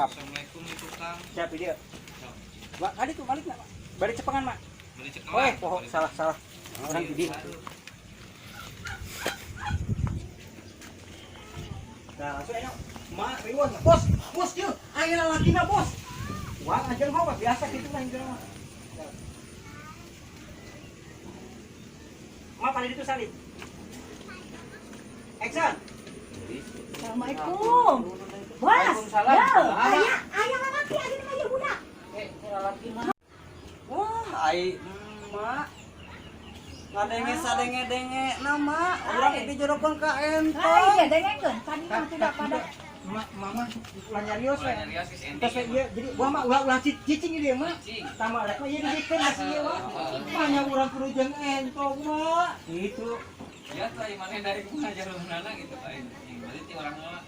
Siap. Assalamualaikum itu Kang. Siap dia. Mak, kali tuh balik nak, Mak. Balik cepengan, Mak. Beli cek Oh, poho, salah salah. Orang di. Nah, langsung enak. Mak, riweuh, bos, bos kieu. Aya lalakina, bos. Wah, anjeun mah biasa gitu lah anjeun mah. Mak paling itu salib. Action. Assalamualaikum. Bos. Waalaikumsalam. Yo, aya aya lalaki aya mah ieu budak. Eh, lalaki mah. Wah, ai emak. Ngadenge sadenge-denge nama urang dijorokeun ka Hai, entong. dia dengekeun tadi mah tidak pada Mak, mama ulah nyarios we. Ulah nyarios geus ending. Terus we ieu jadi wah mah ulah ulah cicing ieu mah. Cicing. Tama rek mah ieu dijikeun masih ieu mah. Manya urang kudu jeung entong mah. Gitu. Ya tuh ai maneh dari kumaha jalurna gitu aing. Berarti ti urang mah.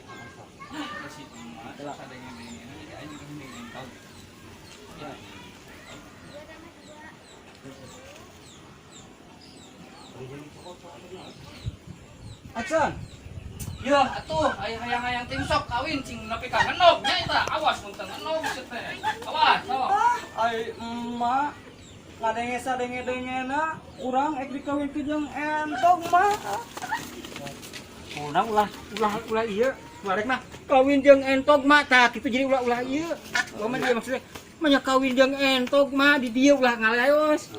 Ah, si emak sadenge-denge jadi aing juga mending entong. Ya. Action. Ya, atuh aya hayang-hayang ting sok kawin cing nepi ka ngenog nya eta. Awas mun teu ngenog teh. Awas, sok. Ah, ai emak. Ngadenge sadenge-dengena urang ek dikawinkeun jeung entong mah. Urang ulah ulah ulah ieu. Ulah rek mah kawin jeung entog mah tah kitu jadi ulah ulah ieu. Gua mah dia maksudnya manya kawin jeung entog mah di dieu ulah ngaleos.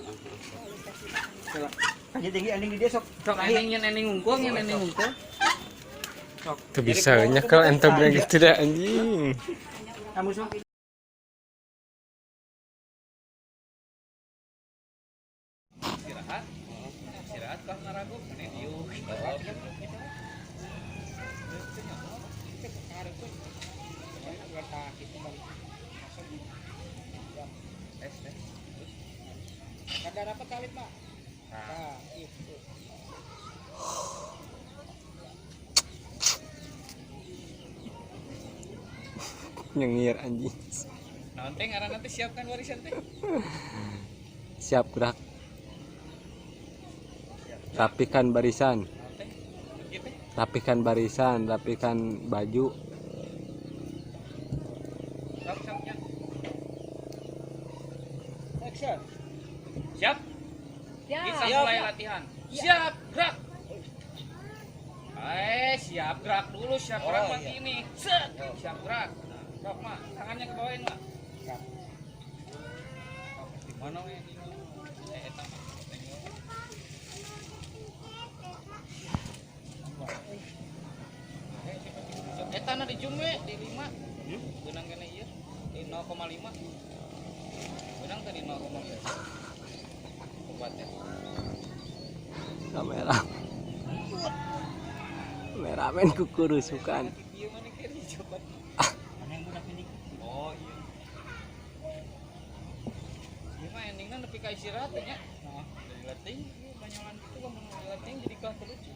Kaji tinggi ending di dia sok. Sok ending nya ending unggul, nya ending unggul. Sok. Tuh bisa nyekel entognya gitu dah anjing. Kamu sok. Istirahat. Istirahat kah ngaragup maneh diuk. Tes, tes. Kada rapat salib, Mak. Nah, itu. Nyengir anjing. Naon teh ngaranna teh siapkan warisan teh. Siap gerak. Rapikan barisan. Naon teh? Kieu teh. Rapikan barisan, rapikan baju. Sok sok nya. Action. Siap. Ya. Kita mulai latihan. Siap, gerak. Siap gerak dulu, siap gerak Oh, mah iya. gini. Set, siap gerak. Nah, sok mak, tangannya ke bawahin mak. Siap. Sok, di mana we? Eh, eta mah. Eta na di zoom we, di 5. Beunang kene ieu di 0,5. Beunang tadi 0,5. Obatnya. Kamera. Kameramen kukurusukan. Ieu mana keur dicoba. Mana yang budak ini? Oh iya. Ieu mah endingna nepi ka istirahat teh nya. Heeh. Dari letting ieu banyakan kitu lamun letting jadi kah lucu.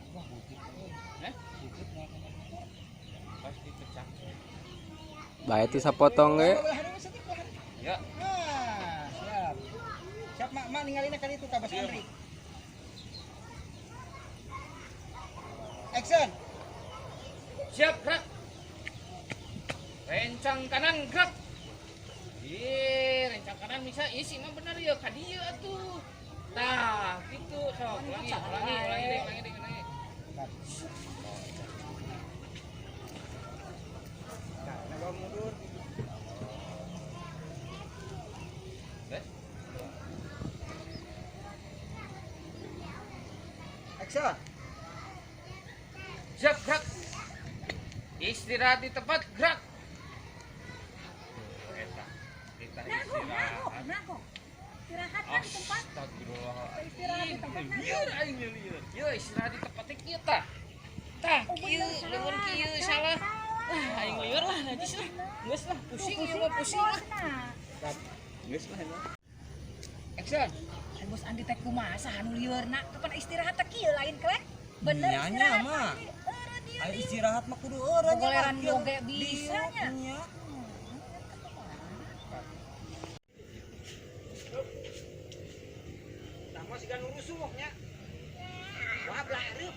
Wah, bukit. Heh? Bukit Pasti pecah. Bae tuh sapotong ge. Ya. Ah, siap. Siap, Mak, Mak ninggalin kali itu ka Bos Andri. Action. Siap gerak. Rencang kanan gerak. Ih, rencang kanan bisa isi mah bener ya ka dieu atuh. Tah, gitu sok. Ulangi, ulangi, ulangi deui, ulangi deui, ulangi. Nah, nah, mundur. Beres? Action. Siap gerak. Istirahat di tempat gerak. Eta, kita Nanggung, nanggung, istirahat. nanggung. Istirahat kan di tempat. Astagfirullahaladzim. Istirahat di tempat, nanggung. Lieur aing lieur. Ieu istirahat di tempat teh kieu tah. Tah Oh, kieu, bener, lamun salah. kieu salah. Salah. Ah, aing lieur lah najis lah. Geus lah, pusing ieu mah pusing lah. Nah, Geus lah emang. Action. ai Bos Andi teh kumaha saha nu lieurna kapan istirahat teh kieu lain klek. Bener Nya, nya, istirahat. mah. teh. Eureun dieu Ai dieu. istirahat mah kudu eureun nya, Gogoleran Mah. oge bisa nya. Nya. Tah mah siga nu rusuh nya. Wah, belah areup.